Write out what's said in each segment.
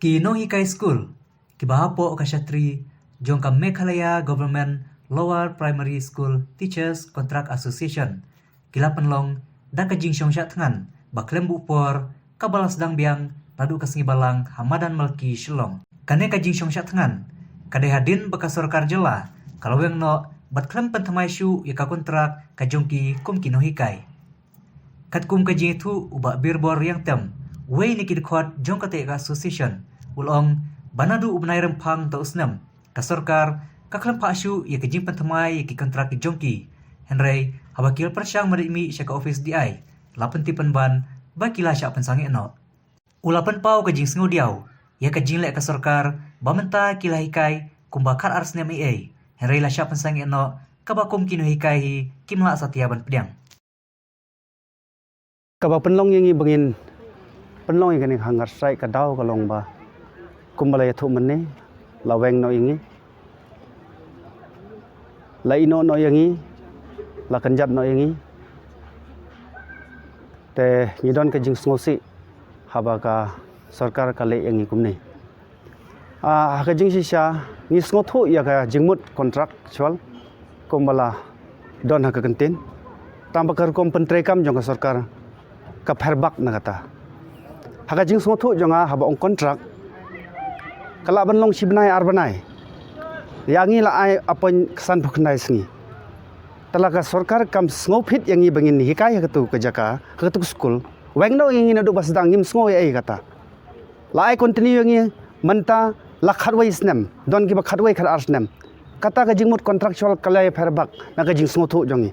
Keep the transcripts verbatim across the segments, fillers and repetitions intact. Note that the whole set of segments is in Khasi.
Ki nonghikai skul kiba hapoh ka shatri jong ka Meghalaya Government Lower Primary School Teachers Contract Association ki la pynlong da ka jingshong shah thngan ba khlem buh por, kaba la sdang biang naduh ka sngi Balang ha Madan Malki, Shillong. Kane ka jingshong shah thngan ka dei hadien ba ka sorkar jylla ka la weng noh bad khlem pynthymmai shuh ïa ka kontrak ka jong ki kum ki nonghikai. Katkum ka jingïathuh u Bah Birbor Riangtem, uwei na ki dkhot jong kata ka association, u la ong ba naduh u bnai Rymphang uta u snem ka sorkar ka khlem phah shuh ïa ka jingpynthymmai ïa ki kontrak ki jong ki. Hynrei haba ki la pyrshang ban leit mih sha ka ophis D I, la pyntip pynban ba ki la shah pynsangeh noh. U la pynpaw ka jingsngewdiaw ïa ka jingleh ka sorkar ba mynta ki la hikai kumba khatar snem ei ei, hynrei la shah pynsangeh noh, kaba kum ki nonghikai hi kim lah satia ban pdiang. Kaba pynlong ïa ngi ba ngin pynlong ïa kane ka hunger strike ka daw ka long ba kumba la ïathuh mynne, la weng noh ïa ngi, la ïehnoh noh ïa ngi, la kynjat noh ïa ngi. Te ngi don ka jingsngewsih haba ka sorkar ka leh ïa ngi kumne. Ah, ha ka jingshisha ngi sngewthuh ïa ka jingmut contractual kumba la don ha ka kyntien. Tang ba ka rukom pyntreikam jong ka sorkar ka pher bak na kata. Ha ka jingsngewthuh jong nga, haba ong contract ka lah ban long shi bnai ar bnai. Ïa ngi la ai appoint ka sanphew khyndai sngi. Te la ka sorkar kam sngewphit ïa ngi ba ngin hikai ha katu ka jaka, ha katu ka skul. Weng noh ïa ngi naduh ba sdang, ngim sngew ei ei kata. La ai continue ïa ngi mynta la khatwei snem, don kiba khatwei khatar snem. Kata ka jingmut contractual ka la ïapher bak na ka jingsngewthuh jong ngi.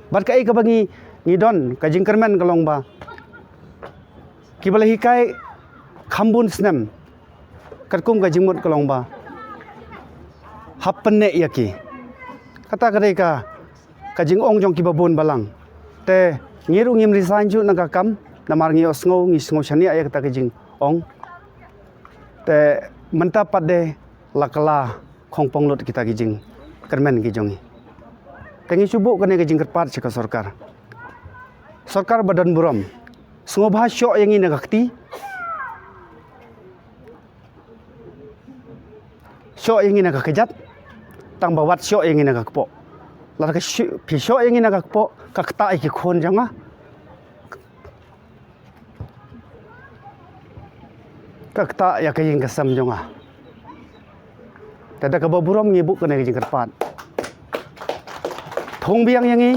Bad kaei kaba ngi, ngi don ka jingkyrmen ka long ba kiba la hikai kham bun snem, katkum ka jingmut ka long ba hap pynneh ïa ki. Kata ka dei ka ka jingong jong kiba bun balang. Te ngi ruh ngim resign shuh na ka kam, namar ngi ïohsngew, ngi sngew shaniah ïa kata ka jingong. Te mynta pat de la kylla khongpong lut kita ki jingkyrmen ki jong ngi. Te ngi shu buh kane ka jingkyrpad sha ka sorkar. Sorkar ba don burom, sngewbha shoh ïa ngi na ka kti, shoh ïa ngi na ka kjat, tang ba wat shoh ïa ngi na ka kpoh. Lada ka shu-, phi shoh ïa ngi na ka kpoh, ka ktah ïa ki khun jong nga. Ka ktah ïa ka ïing ka sem jong nga. Te da kaba burom ngi buh kane ka jingkyrpad. Thung biang ïa ngi,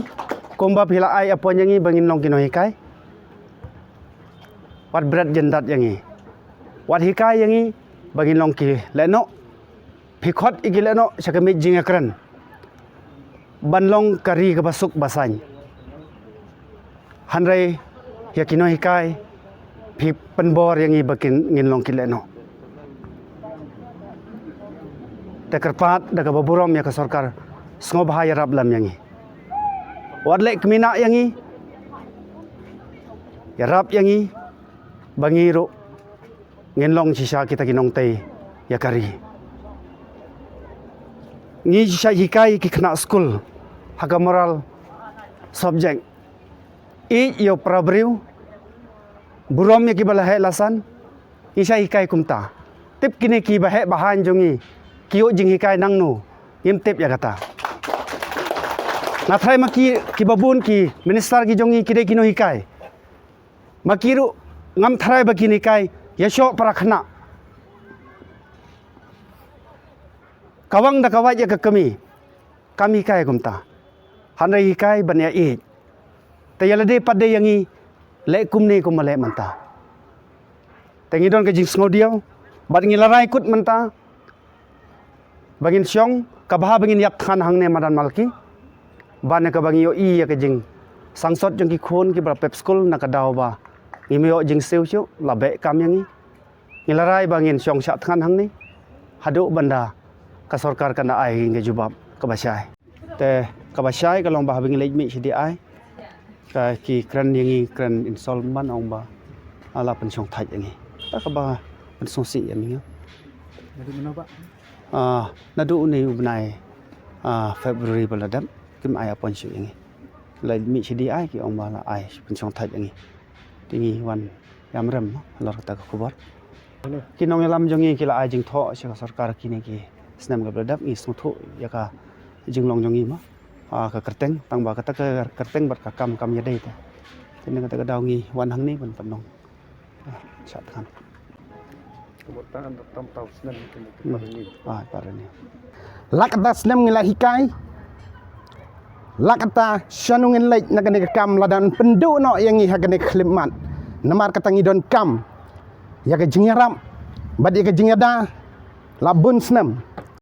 kumba phi la ai appoint ïa ngi ba ngin long ki nonghikai. Wat bret jyndat ïa ngi. Wat hikai ïa ngi ba ngin long ki lehnoh. Phi khot ïa ki lehnoh sha ka miej jingïakren ban long ka ri kaba suk ba saiñ. Hynrei ïa ki nonghikai phi pynbor ïa ngi ba kin, ngin long ki lehnoh. Te kyrpad da kaba burom ïa ka sorkar, sngewbha ïarap lem ïa ngi. Wat leh kmie ïa ngi. Ïarap ïa ngi ba ngi ruh ngin long shisha kita ki nongtei ïa ka ri. Ngi shisha hikai ki khynnah skul ha ka moral subject. Ïeit ïa u para briew, burom ïa kiba la heh la san, ngi shisha hikai kumta. Tip kine kiba heh ba haiñ jong ngi ki ïoh jinghikai nangno, ngim tip ïa kata. Nga tharai ma ki, kiba bun ki minister ki jong ngi ki dei ki nonghikai. Ma ki ruh ngam tharai ba kin hikai ïa shoh para khynnah. Ka wang da ka wait ïa ka kmie, kam hikai kumta. Hynrei hikai ban ïa ïeit. Te ïa lade pat de ïa ngi leh kumne kumba leh mynta. Te ngi don ka jingsngewdiaw bad ngi la rai kut mynta ba ngin shong, kaba ha ba ngin ïap thngan hangne madan Malki. Ban ïa kaba ngi ïohi ïa ka jingsangsot jong ki khun kiba la pep skul na ka daw ba ngim ïoh jingsiew shuh, la beh kam ïa ngi. Ngi la rai ba ngin shong shah thngan hangne haduh ban da ka sorkar kan da ai ïa ngi ka jubab kaba shai. Te kaba shai ka long ba ha ba ngi leit mih sha D I, ka ki kren ïa ngi, kren insult man, ong ba la pynshong thait ïa ngi. Ta kaba pynsngewsih ïa ngi. Naduh mynno ba? Ah, naduh une u bnai, ah, February ba la dep, kim ai appoint shuh ïa ngi. Leit mih sha D I ki ong ba la ai pynshong thait ïa ngi. Te ngi wan ïam rem halor kata ka khubor. Ki nongïalam jong ngi ki la ai jingthoh sha ka sorkar kine ki snem kiba la dep, ngi sngewthuh ïa ka jinglong jong ngi ma, ah, ka kyrteng, tang ba kata ka kyrteng bad ka kam kam ïadei te. Te na kata ka daw ngi wan hangne ban pynlong. Ah, shah thngan. Ka mut tang an tam taw snem ki mut ki parani. Ah, parani. La kata snem ngi la hikai. La kata shano ngin leit na kane ka kam, la dang pynduh noh ïa ngi ha kane ka khyllipmat. Namar kata ngi donkam ïa ka jingïarap bad ïa ka jingïada la bun snem.